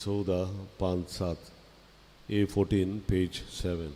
14 पान 7, A14 page 7.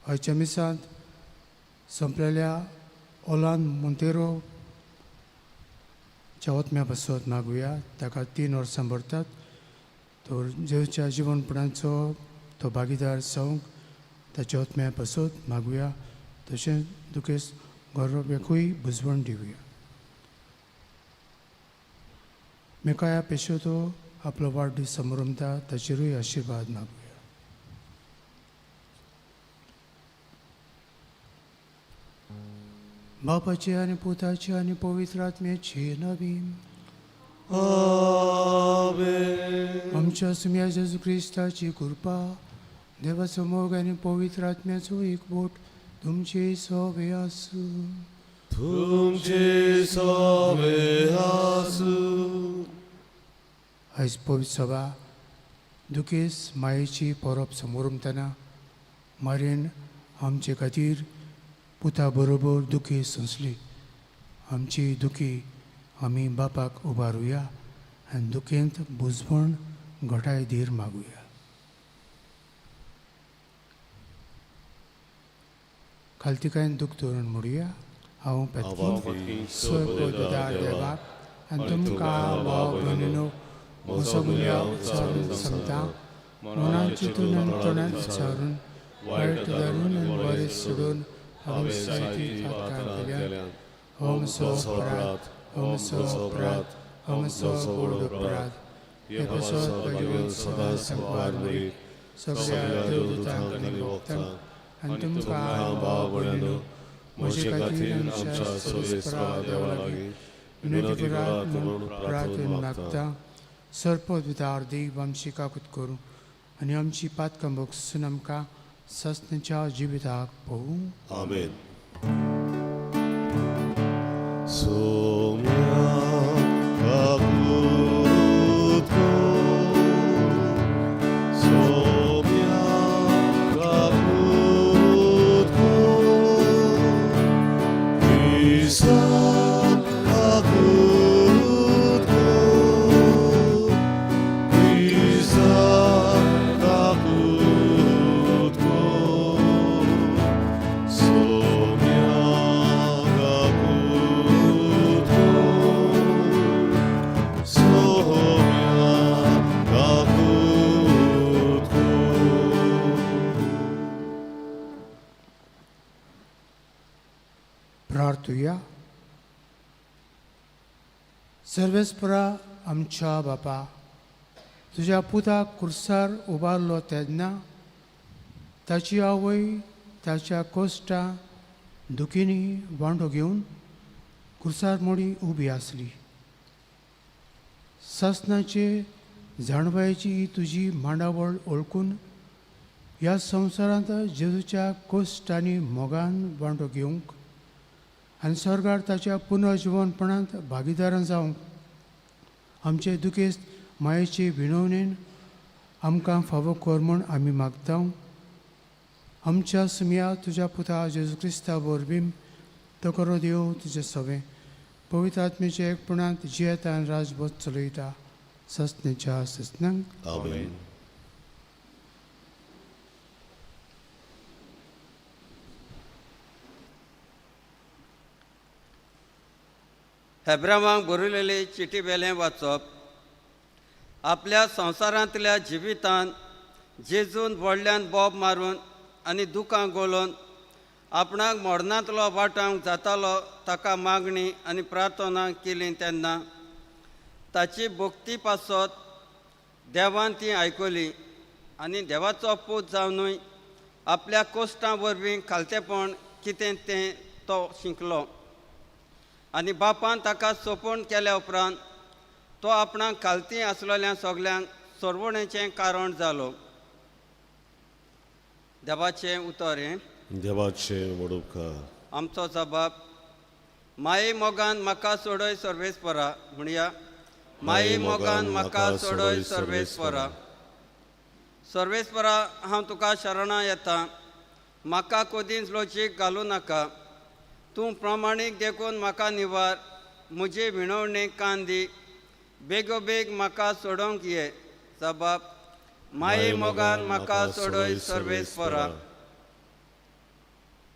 आयच्या मिसांत संपलेल्या ओलान मोंतेरो च्या ओतम्या पासत मागुया. ताका 3 वर्सां भरतात. तर जेवच्या जिवनपणाचो तो भागीदार जावंक ताच्या ओतम्या पासत मागुया. तशेंच दुखेस गोरव्याकूय बुजवण दिवया. मेकाया पेशोतो आपलो वाडदीस समरमता ताचेरूय आशिर्वाद मागुया. बापाचे आनी पुताचे आनी पवित्र आत्म्याचे नवीन आमेन. आमच्या सुम्या जेजू क्रिस्ताची कृपा, देवाचो मोग आनी पवित्र आत्म्याचो एकवट तुमचे सवे आसूं. तुमचे सवे आसूं. आयज पवित्र सभा दुखेस मायेची परब समोरमतना मारेन आमचे खातीर पुता बरोबर दुखी सोंसली. आमची दुखी आमी बापाक उबारुया आनी दुखेंत बुजवण घटाय धीर मागुया. खालतिकायन दुख धरून म्हणुया. हांव पेतकी स्वयं देवाक आनी तुमकां भाव भयणीनो म्हजो गुन्यांव उच्चारून सांगता. मनान चिंतून आनी तोंडान उच्चारून वायट धरून आनी बरें सोडून हांवें जायतीं पातकां केल्यात. हो म्हजो अपराध, हो म्हजो अपराध, हो म्हजो व्हड अपराध. हे पासत भगवंत सदां सांकवार मरीक सगळ्या देवदूतांक आनी भक्तांक आनी तुमकां भाव भयणीनो म्हजे खातीर आमच्या सर्वेस्परा देवा लागीं विनंती करात म्हणून प्रार्थना मागता. सर्पविदार देव आमची काकूत करूं आनी आमची पातकां भोगसून आमकां सस्नाच्या जिविताक पळोवं. आमेन. सोम्या काकूत कर, सोम्या काकूत कर, क्रिस्ता काकूत कर, क्रिस्ता काकूत कर, सोम्या काकूत कर, सोम्या काकूत कर. प्रार्थुया. सर्वेस्परा आमच्या बापा, तुज्या पुताक कुर्सार उबारलो तेन्ना ताची आवय ताच्या कोश्टा दुखींनी वांटो घेवन कुर्सार मोडी उबी आसली. सासणाचे जाणवायेची ही तुजी मांडावळ ओळखून ह्या संवसारांत जेजूच्या कोश्ट आनी मोगान वांटो घेवंक आनी स्वर्गार ताच्या पुनर्जिवनपणांत भागीदारां जावंक आमचे दुखेस्त मायेचे विणवणेन आमकां फावो कर म्हूण आमी मागता. आमच्या सुमया तुज्या पुता जेजू क्रिस्ता वरवीं तो करो देव तुजें सवें पवित्र आत्मेच्या एकपणांत जियेता आनी राजबोध चलयता ससनेच्या ससनांक. आमेन. हेब्रावांक बरयलेले चिटी वेलें वाचप. आपल्या संवसारांतल्या जिवितांत जेजून व्हडल्यान बोब मारून आनी दुकां गोलोवन आपणाक मरणांतलो वाटावंक जातालो ताका मागणी आनी प्रार्थना केली तेन्ना ताची भक्ती पासत देवान ती आयकली आनी देवाचो पूत जावनूय आपल्या कोश्टां वरवीं खालतेपण कितें तें तो शिकलो आनी बापान ताका सोंपून केल्या उपरांत तो आपणाक खालती आसलेल्या सगल्यांक सोडवणेचें कारण जालो. देवाचें उतर हें. देवाचें वडुपकार. आमचो जबाब माये मोगान म्हाका सोडय सर्वेस्परा म्हणया. माये मोगान म्हाका सोडय सर्वेस्परा. सर्वेस्परा हांव तुका शरणां येता, म्हाका कदींच लोचीक घालूं नाका. तूं प्रमाणीक देखून म्हाका निवार, म्हजे विणवणेक कान दी, बेगोबेग म्हाका सोडोवंक ये. जबाब माये मोगान म्हाका सोडय सर्वेस्परा.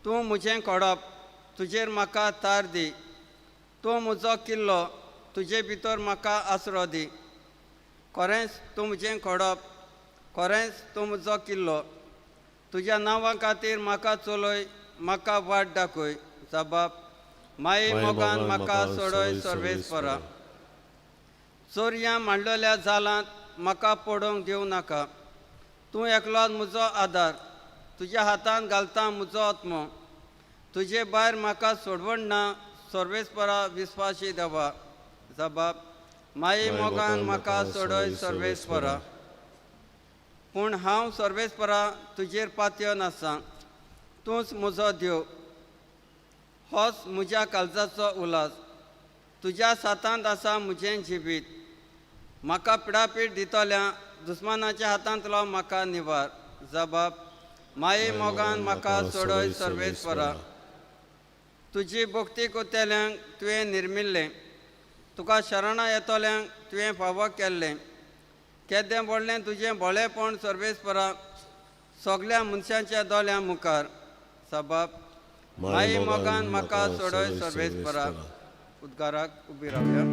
तूं म्हजें कोडप, तुजेर म्हाका तार दी, तूं म्हजो किल्लो, तुजे भितर म्हाका आसरो दी. खरेंच तूं म्हजें कोडप, खरेंच तूं म्हजो किल्लो, तुज्या नांवा खातीर म्हाका चलय, म्हाका वाट दाखय. जबाब माये मोगान म्हाका सोडय सर्वेस्परा. चोरयां मांडलेल्या जालांत म्हाका पडोवंक दिवं नाका, तूं एकलोच म्हजो आदार, तुज्या हातान घालता म्हजो आत्मो, तुजे भायर म्हाका सोडवण ना सर्वेस्परा विस्वासी देवा. जबाब माये मोगान म्हाका सोडय सर्वेस्परा. पूण हांव सर्वेस्परा तुजेर पातयन आसा, तूंच म्हजो देव, होच म्हज्या काळजाचो उल्हास, तुज्या सातांत आसा म्हजें जिवीत, म्हाका पिडापीड दितल्या दुस्मानाच्या हातांतलो म्हाका निवार. जबाब माये मोगान म्हाका सोडय सर्वेस्परा. तुजी भक्ती कोत्तेल्यांक तुवें निर्मिल्लें, तुका शरणां येतल्यांक तुवें फावो केल्लें, केदें व्हडलें तुजें भोळेपण सर्वेस्परा सगल्या मनशांच्या दोळ्यां मुखार. जबाब माये मोगान म्हाका सोडय सर्वेस्परा. उद्गाराक उबी रावया.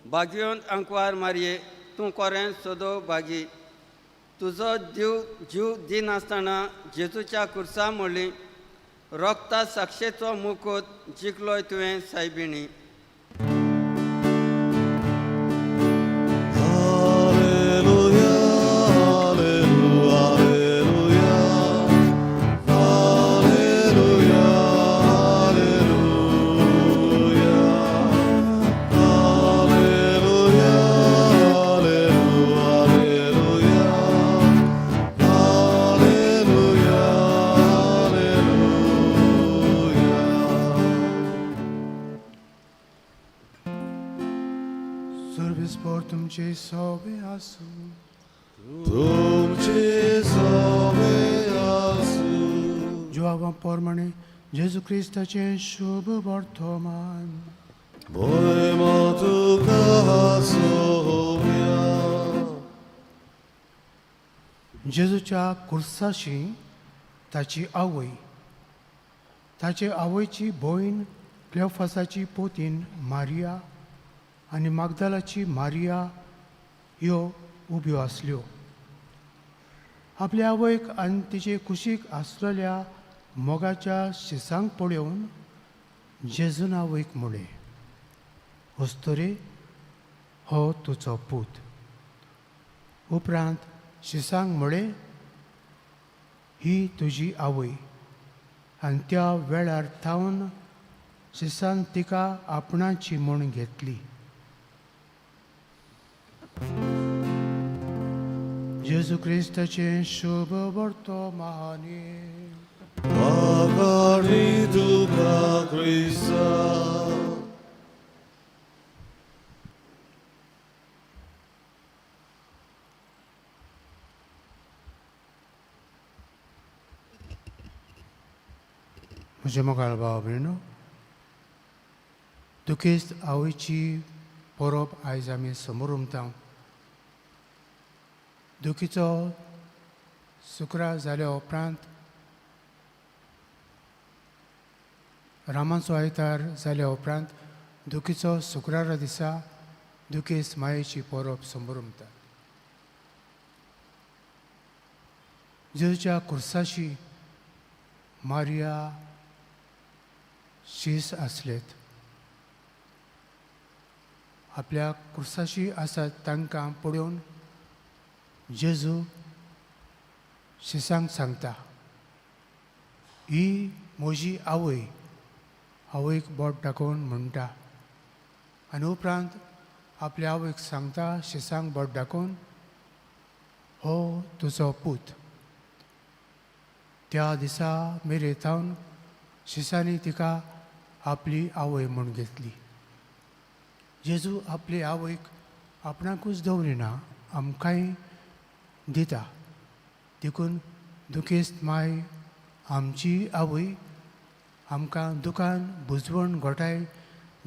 भाग्योन अंकवार मारये, तूं कोरें सदो भागी, तुजो जीव दिनासतना जेजूच्या कुर्सा मोडली, रोगता साक्षेचो मुकूत जिखलोय तुवें सायबिणी. तुमचे सोबे आसूं. तुमचे सोबे आसूं. जुआवा प्रमाणे जेजू क्रिस्ताचें शुभ वर्तमान. मोहिमा तुका सोबया. जेजूच्या कुर्साशी ताची आवय, ताचे आवयची भयण क्लेफासाची पोतीन मारिया आनी मागदालाची मारिया ह्यो उब्यो आसल्यो. आपल्या आवयक आनी तिचे कुशीक आसलेल्या मोगाच्या शिसांक पळोवन जेजून आवयक म्हळें, अस्तुरे, हो तुजो पूत. उपरांत शिसांक म्हळें, ही तुजी आवय. आनी त्या वेळार थावन शिसान तिका आपणाची म्हूण घेतली. जेजू क्रिस्ताचें शुभ वर्तमानी. आकाणी तुका क्रिस्ता. म्हज्या मोगाळ भाव भयणो, दुखेस्त आवयची परब आयज आमी समोर उमता. दुखीचो सुक्रार जाल्या उपरांत रामाचो आयतार जाल्या उपरांत दुखीचो शुक्रारा दिसा दुखेस्त मायेची परब समोर उमतात. जेजूच्या कुर्साशी मारिया शीस आसलेत. आपल्या कुर्साशी आसात तांकां पळोवन जेजू शिसांक सांगता, ही म्हजी आवय. आवयक बोट दाखोवन म्हणटा आनी उपरांत आपल्या आवयक सांगता शिसांक बोट दाखोवन, हो तुजो पूत. त्या दिसा मेरे थावन शिसांनी तिका आपली आवय म्हूण घेतली. जेजू आपले आवयक आपणाकूच दवरिना, आमकांय दिता. देखून दुखेस्त माय आमची आवय आमकां दुकान बुजवण घोटाय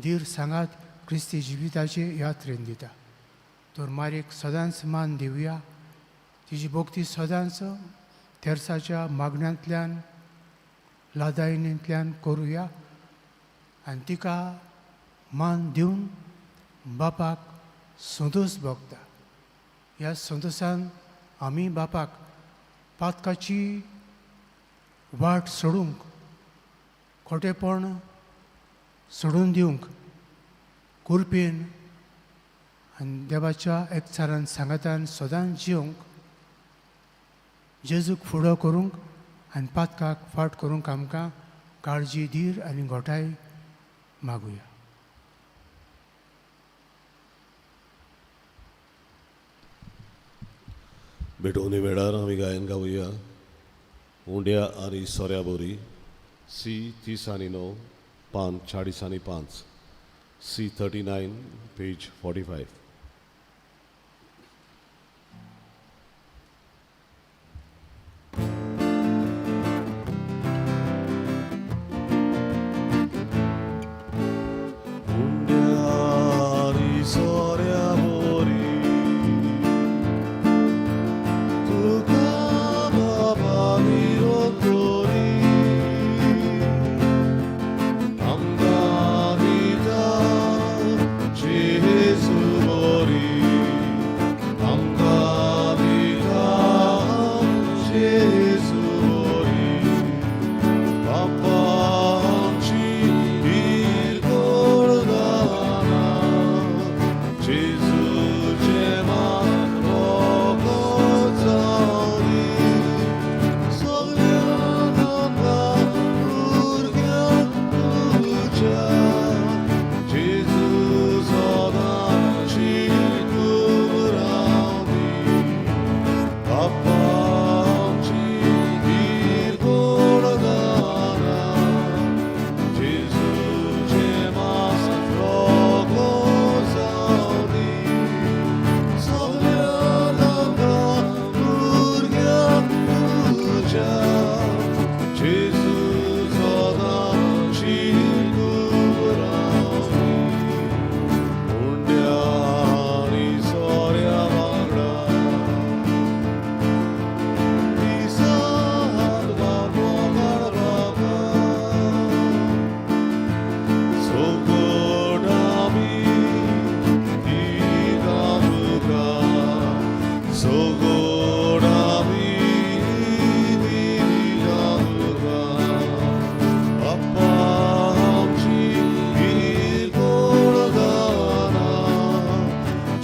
धीर सांगात क्रिस्ती जिविताचे यात्रेन दिता. तर मारीक सदांच मान दिवया, तिजी भक्ती सदांच तेर्साच्या मागण्यांतल्यान लादायनींतल्यान करुया आनी तिका मान दिवन बापाक संतोश भोगता. ह्या संतोशान आमी बापाक पातकाची वाट सोडूंक, खोटेपण सोडून दिवंक कुरपेन आनी देवाच्या एकचारान सांगातान सदांच जिवंक, जेजूक फुडो करूंक आनी पातकाक फाट करूंक आमकां काळजी धीर आनी घोटाय मागुया. भेटवणे वेळार आमी गायन गावया उंड्या आनी सोऱ्या बोरी सी 30 आनी 9 पान 40 आनी 5 सी 39 पेज 45.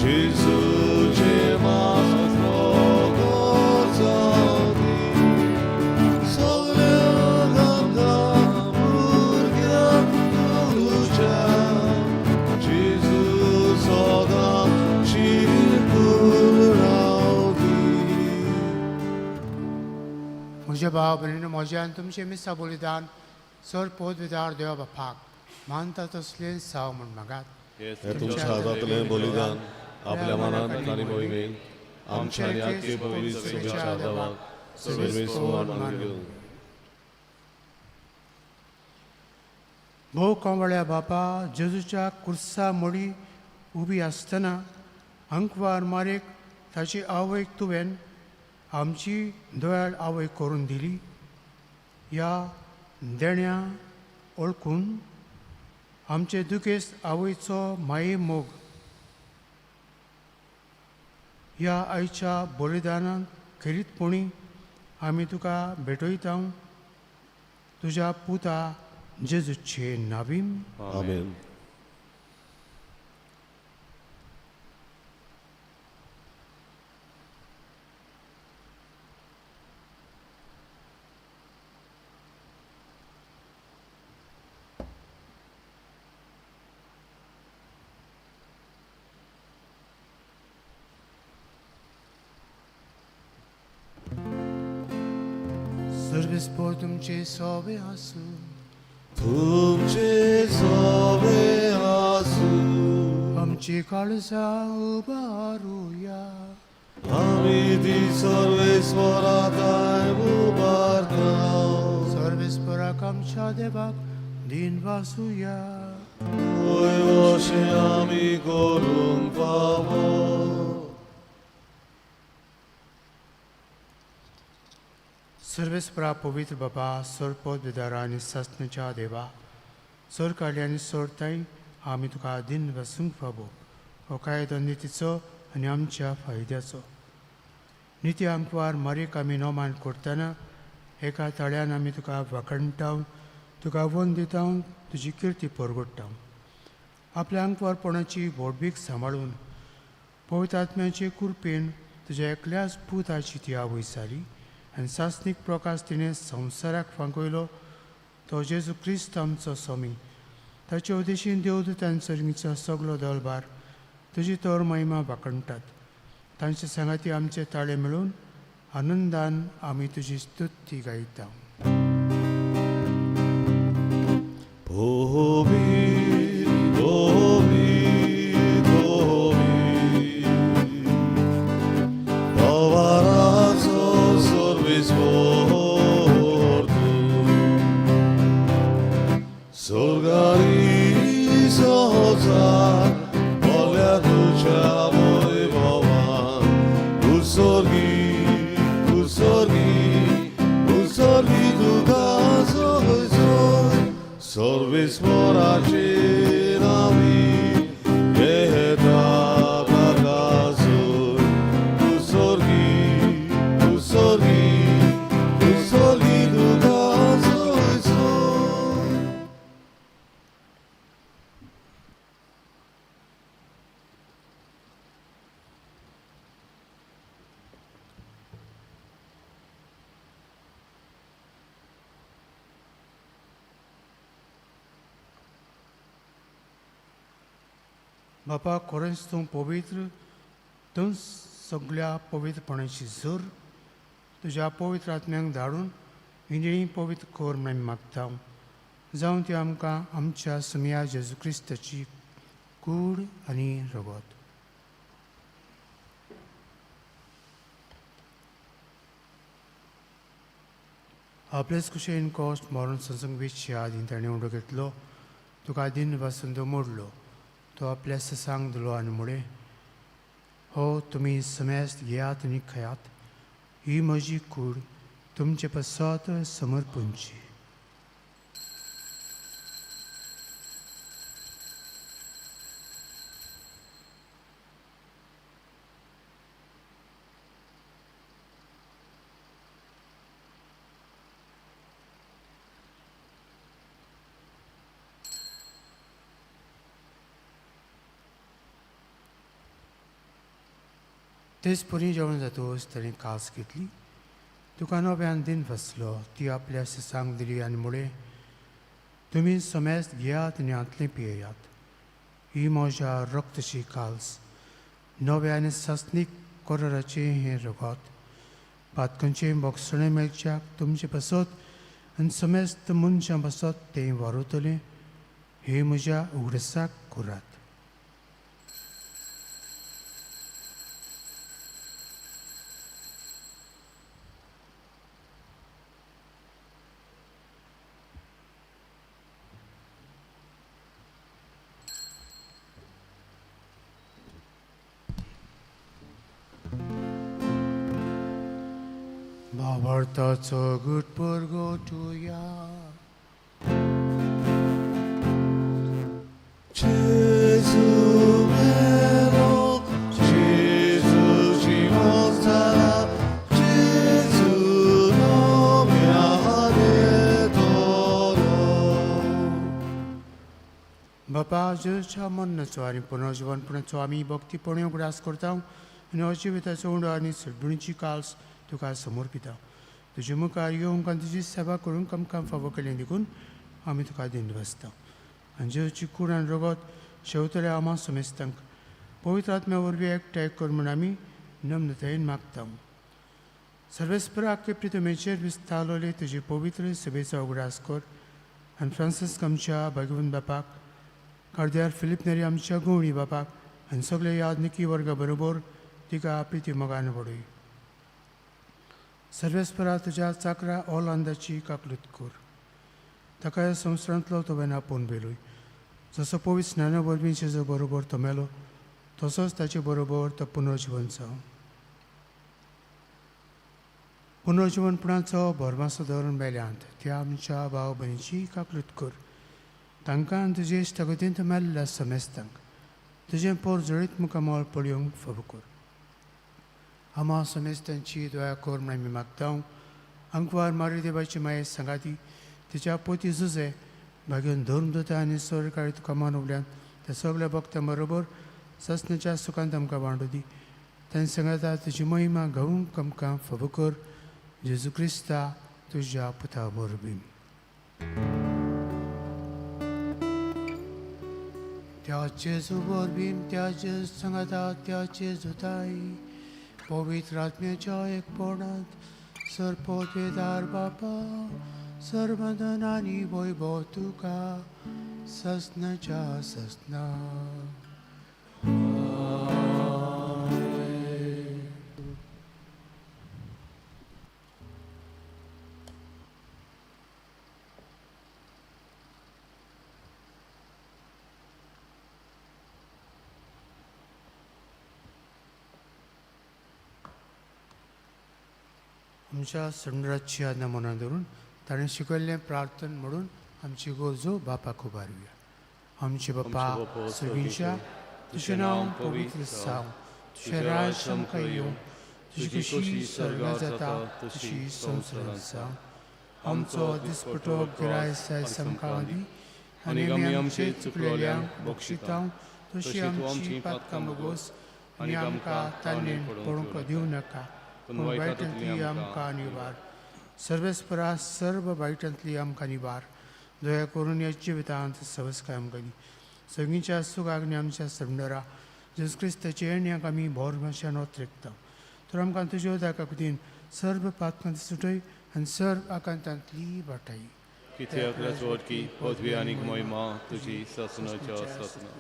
जेजूचें मास रोगो जावं दी सगल्या गंगा भुरग्यांक तुज्या जेजू सदां शिकून रावं दी. म्हज्या भाव भयणीनो, म्हज्या आनी तुमचें मिसा बलिदान सर पदवीदार देवा बापाक मानता तसलें साव म्हूण मागात. हे तुमच्या हातांतलें बलिदान आपल्या मनान आनी मोहिमेन आमच्या आनी आख्खे पवित्र सभेच्या देवाक सर्वेस्वर मानून घेवं. भोव कोंवळ्या बापा, जेजूच्या कुर्सा मोडी उबी आसतना अंकवार मारेक ताची आवयक तुवें आमची दयाळ आवय करून दिली. ह्या देण्या ओळखून आमचे दुखेस्त आवयचो माये मोग ह्या आयच्या बलिदानांत खेरीतपणी आमी तुका भेटयता तुज्या पुता जेजूचे नावीम. आमेन. सर्वेस्पर तुमचे सोबे आसूं. तुमचे सोबे आसूं. आमची काळजां उबारुया. आमी ती सर्वेस्वरा थांय उबारता. सर्वेस्पराक आमच्या देवाक दिन वासुया. वय अशें आमी करूंक फावो. सर्वेस्परा पवित्र बाबा, सरपद विदारा आनी सासणाच्या देवा, सर काडली आनी सोडताय आमी तुका दिन वसूंक फावो. हो कायदो नितीचो आनी आमच्या फायद्याचो. निती आंकवार मारीक आमी नोमान करतना एका ताळ्यान आमी तुका वाखणटा, तुका वन दिता, तुजी किर्ती परगडटा. आपल्या आंकवारपणाची व्हडवीक सांबाळून पवित्र आत्म्याचे कृपेन तुज्या एकल्याच पुताची ती आवय जाली आनी सासणीक प्रकाश तिणें संवसाराक फांकयलो तो जेजू क्रिस्त आमचो स्वामी. ताचे उदेशीन देवदूतान सर्गीचो सगलो दलभार तुजी तोर महिमा वाखणटात. तांचे सांगाती आमचे ताळे मेळून आनंदान आमी तुजी स्तुती गायता. बापा, खरेंच तूं पवित्र, तूं सगल्या पवित्रपणाची जोर. तुज्या पवित्र आत्म्यांक धाडून इंद्रियी पवित्र कर म्हूण मागता. जावं ती आमकां आमच्या सुमया जेजू क्रिस्ताची कूड आनी रगत. आपलेच कुशेन कश्ट मरण संसंग वेच्या आदीं ताणें उडो घेतलो, तुका दिन वासून तो मोडलो, तो आपल्या ससांग दिलो आनी म्हळें, हो तुमी समेस्त घेयात आनी खायात, ही म्हजी कूड तुमचे पसात समर्पणची. तेच परी जेवण जातकच ताणें कास घेतली, तुका नव्यान दिन फसलो, ती आपल्या शिसांक दिली आनी म्हळें, तुमी समेस्त घेयात आनी हांतलें पियेयात. ही म्हज्या रक्तशी काल्स, नव्या आनी सासणीक कराराचें हें रगत. पातकांचें भोगसणें मेळच्याक तुमचे पासत आनी समेस्त मनशां पासत तें वारवतलें. हे म्हज्या उगडासाक करात. भावार्थाचो गुट पुरगोटुया. Gesù melo, Gesù जिवंत जाला, Gesù नव्यान येतलो. बापा, जेजूच्या मरणाचो आनी पुनर्जिवनपणाचो आमी भक्तीपणे उगडास करता आनी अजिविताचो उंडो आनी सडबणीची काल्स तुका समर्पिता. तुजे मुखार येवंक आनी तुजी सेवा करूंक आमकां फावो केलें देखून आमी तुका दिंड बसता. आनी जेजूची कूड आनी रगत शेवतल्या आमा समेस्तांक पवित्र आत्म्या वरवीं एकठांय कर म्हूण आमी नम्रतायेन मागता. सर्वेस्पराक प्रितमेचेर विस्तारलेले तुजे पवित्र सभेचो उगडास कर आनी फ्रांसिस्क आमच्या भगवंत बापाक, कार्द्यार फिलीप नेरी आमच्या गवळी बापाक आनी सगळे याज्ञिकी वर्गा बरोबर तिका प्रिती मोगान वडय. सर्वेस्परा, तुज्या चाकरा ओलांदाची काकलूत कर. ताका ह्या संवसारांतलो तुवें आपोवन बेलूय. जसो पवित्र स्नाना वरवीं जेजू बरोबर तो मेलो, तसोच ताचे बरोबर तो पुनर्जिवन जावं. पुनर्जिवनपणाचो भरमासो धरून मेल्यांत त्या आमच्या भाव भयणीची काकलूत कर. तांकां आनी तुजे इश्टागतींत मेल्ल्या समेस्तांक तुजें पोर जळीत मुखामळ पळोवंक फावो कर. आमा समेस्तांची दया कर म्हूण आमी मागता. आंकवार मारी देवाची माये सांगाती तिच्या पोती जुजे भाग्योन धर्मदूता आनी सरकारी तुका मानवल्यान त्या सगळ्या भक्तां बरोबर ससनाच्या सुखांत आमकां वांटू दी. तांचे सांगाता तुजी महिमा गावूंक आमकां फावो कर. जेजू क्रिस्ता तुज्या पुता वरवीं. त्या जेजू वरवीं, त्या जेजू सांगाता, त्या जेजुताय पवित्र आत्म्याच्या एकपणांत सरपोतेदार बापा, सर्वधन आनी वैभव तुका ससनाच्या ससना. आमच्या सुंदराची आज्ञा मनात धरून ताणें शिकयल्लें प्रार्थन म्हणून आमची गरजो बापाक उबारुया. आमचे बापा सर्गीच्या, तुजें नांव पवित्र जावं, तुजें राज्य आमकां येवं, तुजी खुशी स्वर्गांत जाता तशी संवसारांत जावं. आमचो दिसपटो गिरायस आयज आमकां दी आनी आमी आमचे चुकलेल्यांक बक्षिता तशी आमची पातकां भोगोस आनी आमकां ताणें पडूंक दिवं नाका, पूण वायटांतली आमकां निवार. सर्वेस्परा, सर्व वायटांतली आमकां निवार. दया करून ह्या जिवितांत सवस्काय आमकां दी. सगळींच्या सुखाक आनी आमच्या संडरा जेजू क्रिस्ताचे येण्याक आमी भोर भाशेन ओतरेकता. तर आमकां तुज्यो दाखोवपी सर्व पातकांत सुटय आनी सर्व आकांतांतली वाटाय. कित्याक राजवटकी पदवी आनी महिमा तुजी सासणाच्या सासणा.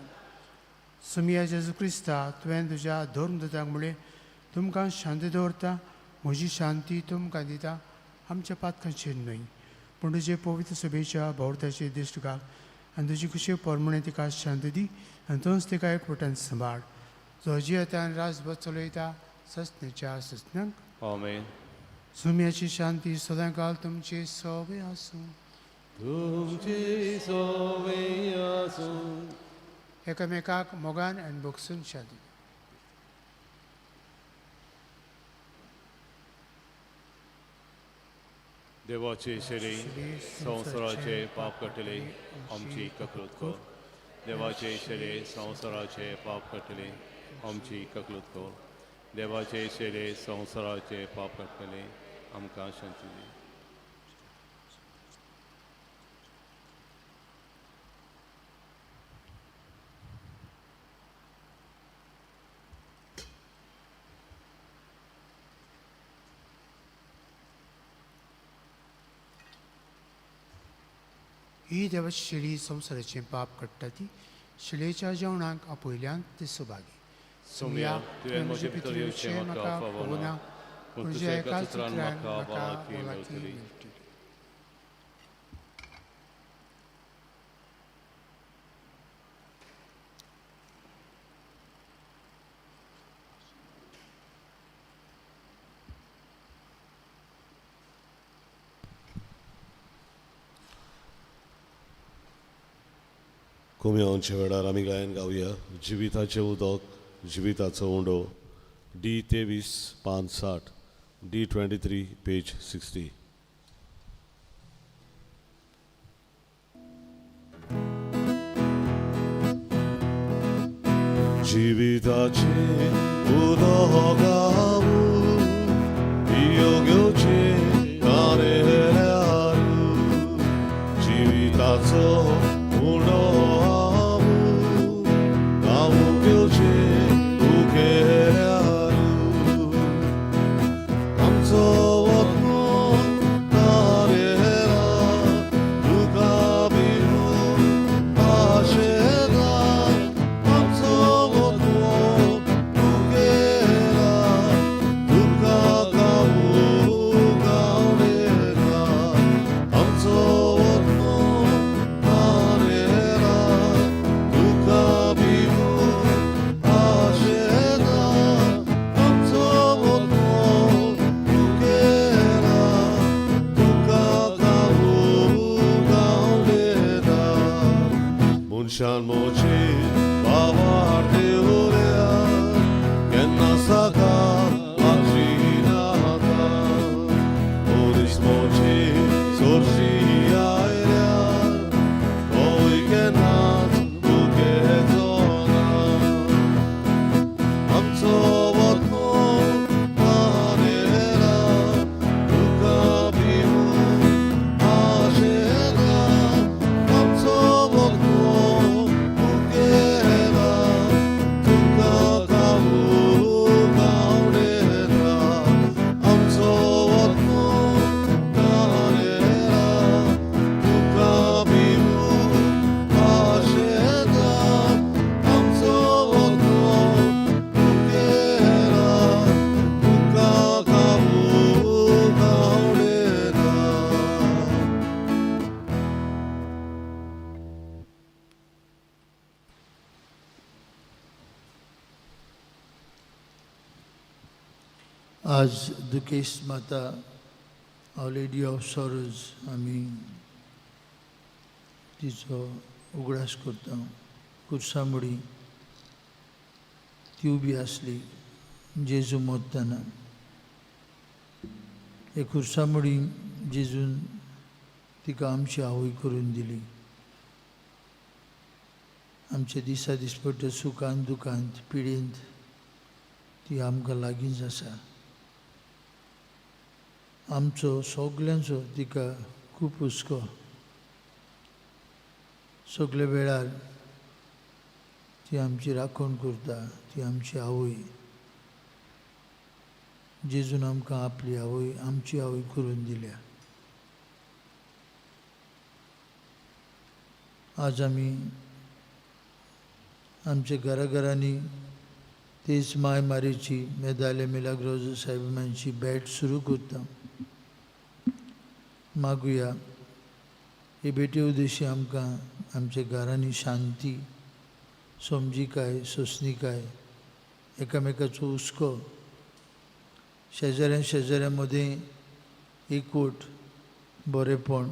सुमिया जेजू क्रिस्ता, तुवें तुज्या धर्मदूतांक म्हणलें, तुमकां शांती दवरता, म्हजी शांती तुमकां दिता. आमच्या पातकांचेर न्हय पूण तुजे पवित्र सभेच्या भोंवताचेर दिश्ट घाल आनी तुजी खुशी परमणे तिका शांती दी आनी तूंच तिका एकवटान सांबाळ, जो जियेता आनी राजभर चलयता ससनेच्या ससनांक. आमेन. सुम्याची शांती सदां काल तुमची सोबे आसूं. तुमची सोवे आसूं. एकामेकाक मोगान आनी भोगसून शांती. देवाचे शरी संवसाराचे पाप काडटले आमची ककलूत कर. देवाचे शरी संवसाराचे पाप काडटले आमची ककलूत कर. देवाचे शेरे संवसाराचे पाप काडटले, आमकां शांती दी. ही देवाची शेळी संवसाराचें पाप काडटा ती शेळयेच्या जेवणाक आपयल्यान ते सभागी. सोम्या, तुवें म्हजे भितर येवचें म्हाका फावना, पूण तुज्या एका उतरान म्हाका भलायकी मेळटली. कोम्यांच्या वेळार आमी गायन गावया जिविताचें उदक जिविताचो उंडो डी 23 पान 60 डी 23 पेज 60. जिविताचें उदक गावूं योग्योचें कानेल्यारू जिविताचो उंडो मनशान मोचे बाबा उरया केन्ना सकाळ नाता मनीस मोचे सोरशी आयल्या तोय केन्नाच दुखेचो ना आमचो वतनो मानेला तुका भिवून आशेला आमचो वतनो उगेला तुका गावूं गावडेला आमचो वतनो मानेला तुका भिवून आशेला आमचो वतनो उगेला तुका गावूं गावडेला. आज दुखेश माता our lady of sorrows आमी तिचो उगडास करता. कुर्सामुडी ती उबी आसली जेजू मोत्तना. हे कुर्सामुडी जेजून तिका आमची आवय करून दिली. आमच्या दिसा दिसपट्टे सुखांत दुखांत पिडेंत ती आमकां लागींच आसा. आमचो सगल्यांचो तिका खूब हुस्को. सगळे वेळार ती आमची राखण करता. ती आमची आवय. जेजून आमकां आपली आवय आमची आवय करून दिल्या. आज आमी आमच्या घराघरांनी तेच माय मारीची मेदाले मिलाग्रोज साहेबांची भेट सुरू करता. मागुया हे भेटी उद्देशी आमकां आमच्या घरांनी शांती, समजिकाय, सोंसणीकाय, एकामेकाचो हुस्को, शेजाऱ्यां शेजाऱ्यां मदीं एकवट, बरेपण,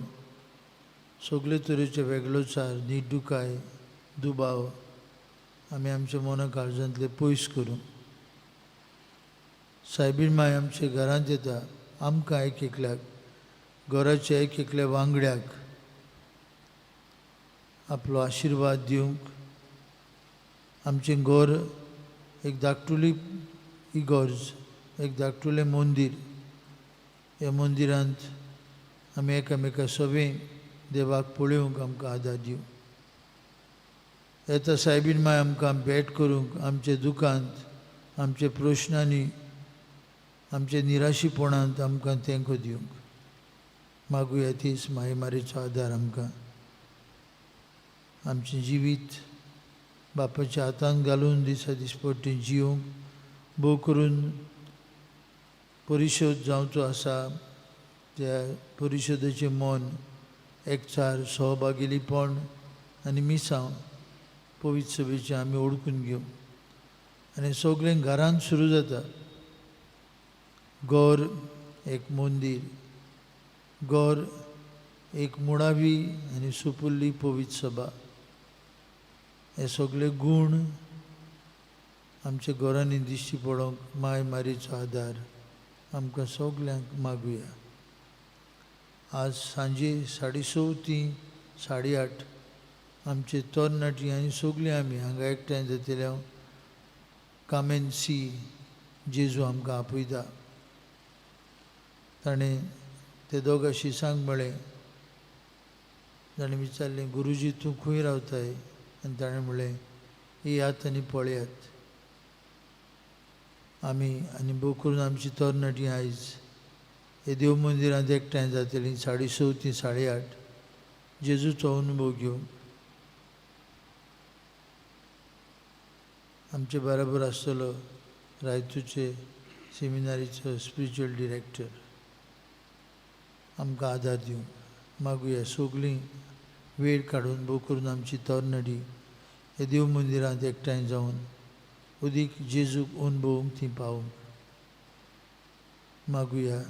सगळे तरेचे वेगळोचार, निडुकाय, दुबाव आमी आमच्या मना काळजांतले पयस करूं. सायबीण माय आमच्या घरांत येता आमकां एक एकल्याक, घराच्या एक एकल्या वांगड्याक आपलो आशिर्वाद दिवंक. आमचें घर एक धाकटुली इगोर्ज एक धाकटुलें मंदीर. ह्या मंदिरांत आमी एकामेका सगळीं देवाक पळोवंक आमकां आदार दिवं. येता सायबीन माय आमकां भेट करूंक आमच्या दुखांत, आमच्या प्रश्नांनी, आमच्या निराशीपणांत आमकां तेंको दिवंक मागुया. तीच माय मारीचो आदार आमकां आमचें जिवीत बापाच्या हातान घालून दिसा दिसपट्टी जिवंक भोव करून परिशोध जावचो आसा. त्या परिशोधाचें मन एकचार, सहभागिलीपण आनी मिसांव पवित्र सभेचें आमी ओळखून घेवं. आनी सगळें घरांत सुरू जाता. घर एक मंदीर, घर एक मुळावी आनी सुपुल्ली पवित्र सभा. हे सगळे गूण आमच्या घरांनी दिश्टी पडोवंक माय मारीचो आदार आमकां सगल्यांक मागुया. आज सांजे 6:30 ती 8:30 आमचे तरणाटी आनी सगळीं आमी हांगा एकठांय जातले. कामेन सी जेजू आमकां आपयता. ताणें ते दोगां शिसांक म्हळें, ताणें विचारलें, गुरुजी तूं खंय रावताय? आनी ताणें म्हणलें, येयात आनी पळयात. आमी आनी भोव करून आमची तरणाटी आयज हे देव मंदिरांत एकठांय जातलीं 6:30 ती 8:30 जेजूचो अनुभव घेवंक. आमचे बराबर आसतलो रायतूचे सेमिनारीचो स्पिरिच्युअल डिरेक्टर. आमकां आदार दिवंक मागुया. सगळीं वेळ काडून भोव करून आमची तरणाटी हे देव मंदिरांत एकठांय जावन अदीक जेजूक अनुभवूंक ती पावूंक मागुया.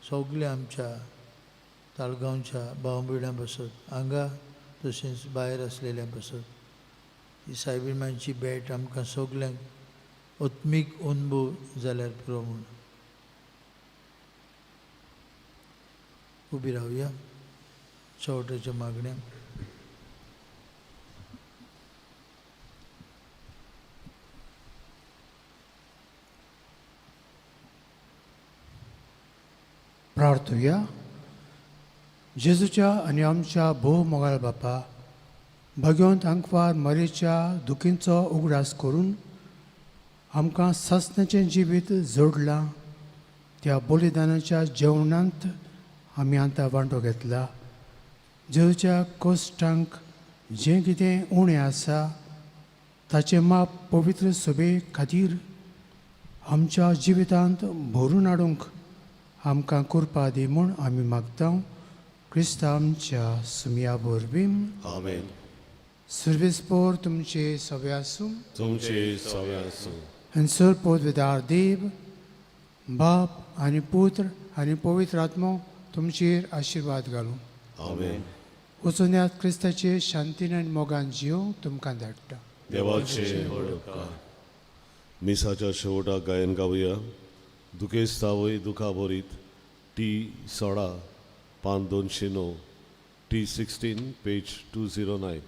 सगळ्या आमच्या ताळगांवच्या भाव भयणां पासत, हांगा तशेंच भायर आसलेल्या पासत, ही सायबीण मांयची भेट आमकां सगल्यांक आत्मीक अनुभव जाल्यार पुरो म्हूण. उबी रावया शेवटाच्या मागण्या. प्रार्थुया. जेजूच्या आनी आमच्या भोव मोगाळ बापा, भगवंत आंकवार मरेच्या दुखींचो उगडास करून आमकां सस्नाचें जिवीत जोडलां. त्या बलिदानाच्या जेवणांत आमी आतां वांटो घेतला. जेजूच्या कश्टांक जें कितें उणें आसा ताचें माप पवित्र सभे खातीर आमच्या जिवितांत भरून हाडूंक आमकां कृपा दी म्हूण आमी मागता. क्रिस्तांव आमच्या सुमया वरवीं. आमेन. सर्वेस्पोर तुमचे सगळे आसूं. तुमचे सगळे आसूं. आनी सर पदवेदार देव बाप आनी पुत्र आनी पवित्र आत्मो तुमचेर आशिर्वाद घालूं. आमेन. वचून क्रिस्ताचे शांतीन आनी मोगान जीव तुमकां धाडटा. देवाचे व्हड उपकार. मिसाच्या शेवटाक गायन गावया. दुखेस्तावय दुखा भरीत टी 16 पान 209, T 16 page 209.